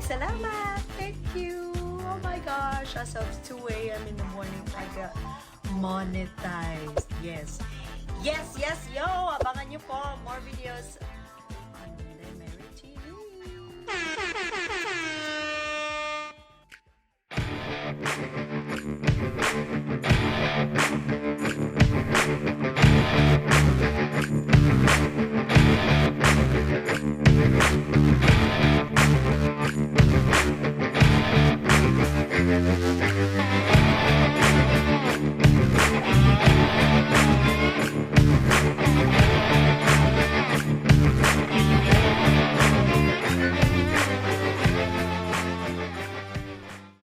Salamat! Thank you! Oh my gosh! As of 2 a.m. in the morning, I got monetized. Yes. Yes, yo! Abangan nyo po more videos.